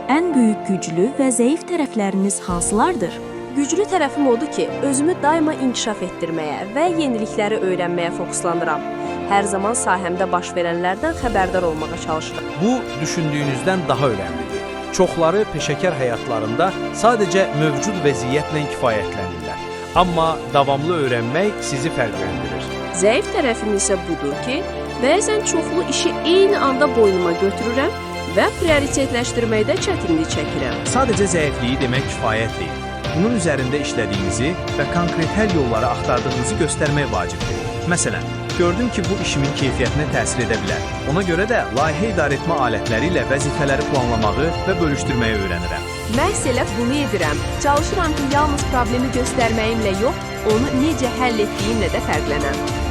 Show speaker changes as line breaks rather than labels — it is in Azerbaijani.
Ən böyük güclü və zəif tərəfləriniz hansılardır?
Güclü tərəfim odur ki, özümü daima inkişaf etdirməyə və yenilikləri öyrənməyə fokuslanıram. Hər zaman sahəmdə baş verənlərdən xəbərdar olmağa çalışıram.
Bu, düşündüyünüzdən daha önəmlidir. Çoxları peşəkar həyatlarında sadəcə mövcud vəziyyətlə kifayətlənirlər. Amma davamlı öyrənmək sizi fərqləndirir.
Zəif tərəfim isə budur ki, bəzən çoxlu işi eyni anda boynuma götürürəm və prioritetləşdirməkdə çətinlik çəkirəm.
Sadəcə zəifliyi demək kifayət deyil. Bunun üzərində işlədiyinizi və konkret həll yolları axtardığınızı göstərmək vacibdir. Məsələn, gördüm ki, bu işimin keyfiyyətinə təsir edə bilər. Ona görə də layihə idarəetmə alətləri ilə vəzifələri planlamağı və bölüşdürməyi öyrənirəm.
Məhz elə bunu edirəm. Çalışıram ki, yalnız problemi göstərməyimlə yox, onu necə həll etdiyimlə də fərqlənəm.